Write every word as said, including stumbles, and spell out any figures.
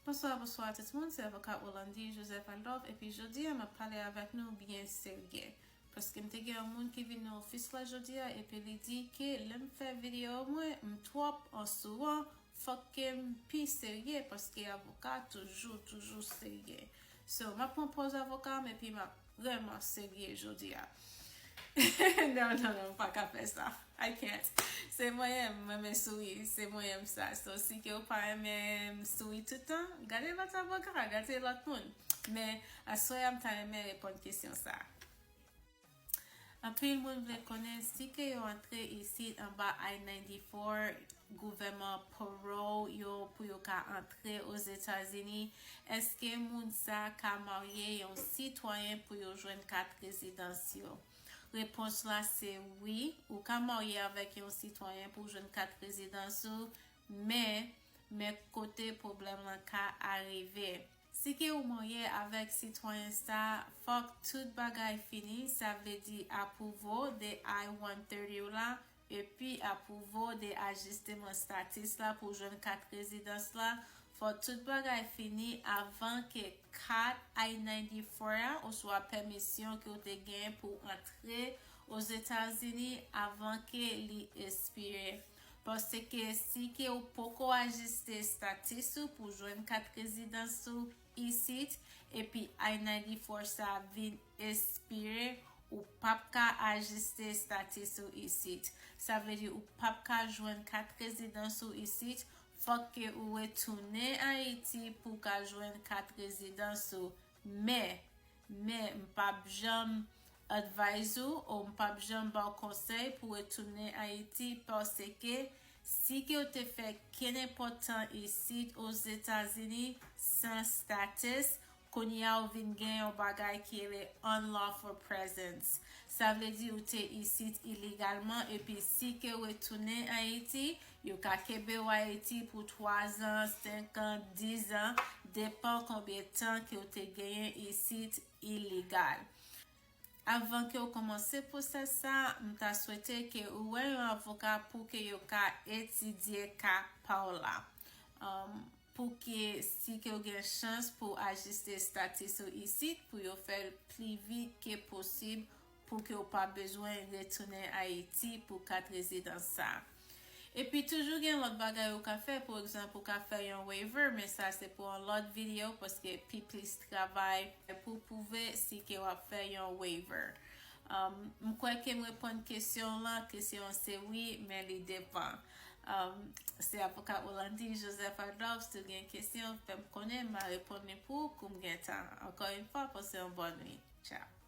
Bonswa, bonswa tout moun, se avoka Orlandy Joseph Adolphe, epi jodi a m ap pale avèk nou byen serye. Paske m te gen yon moun ki vin nan ofis la jodi a, epi li di ke lè m fè videyo mwen, m twòp ansouran, fòk ke m pi serye, paske avoka toujou, toujou serye. So, m ap pran pòz avoka m, epi m ap vrèman serye jodi a. Non, non, non, m pa ka fè sa. I can't. Se mwen menm, mwen renmen souri, se mwen menm sa. So, si ke w pa renmen souri tout tan, gade lòt avoka, gade lòt moun. Men, aswè a, m ta renmen reponn kesyon sa. Anpil moun vle konnen si ke yo antre isit anba I ninety-four, gouvèman parole yo pou yo ka antre Ozetazini, èske moun sa ka marye yon sitwayen pou yo jwenn kat rezidans yo? Repons la se wi, ou ka marye avèk yon sitwayen pou jwenn kat rezidans ou, men, men kote pwoblèm lan ka arive. Si ke ou marye avèk sitwayen sa, fòk tout bagay fini, sa vle di apwouvo de I one thirty w la, epi apwouvo de ajisteman status la pou jwenn kat rezidans la, fò tout bagay fini avan ke kat I ninety-four a, oswa pèmisyon ke w te gen pou antre Ozetazini avan ke li espire. Paske si ke ou poko ajiste status ou pou jwenn kat rezidans ou isit, epi I ninety-four sa vin espire, ou p ap ka ajiste status ou isit. Sa vle di ou p ap ka jwenn kat rezidans ou isit, fòk ke ou retounen Ayiti pou ka jwenn kat rezidans ou. Men, men m p ap janm advise ou, ou m p ap janm ba w konsèy pou retounen Ayiti, paske si ke w te fè kenenpòt tan isit Ozetazini san status, kounye a ou vin gen yon bagay ki rele unlawful presence. Sa vle di ou te isit ilegalman, epi si ke w retounen Ayiti, yo ka kenbe w Ayiti pou twa zan, senk an, dis an, depan konbyen tan ke w te genyen isit ilegal. Avan ke w kòmanse pwosè sa, m ta swete ke ou wè yon avoka pou ke yo ka etidye ka pa w la. Um, pou ke si ke w gen chans pou ajiste status ou isit, pou yo fè l pli vit ke posib, pou ke w pa bezwen retounen Ayiti pou kat rezidans sa. Epi toujou gen lòt bagay ou ka fè, pou egzanp, ou ka fè yon waiver, men sa se pou yon lòt videyo, paske pi plis travay pou pwouve si ke w ap fè yon waiver. Um, m kwè ke m reponn kesyon w lan, kesyon an se wi, men li depan. Um, se avoka Orlandy Joseph Adolphe, si w gen kesyon, fè m konnen, m a reponn li pou ou kou m gen tan. Ankò yon fwa, pase yon bòn nwit. Tchao.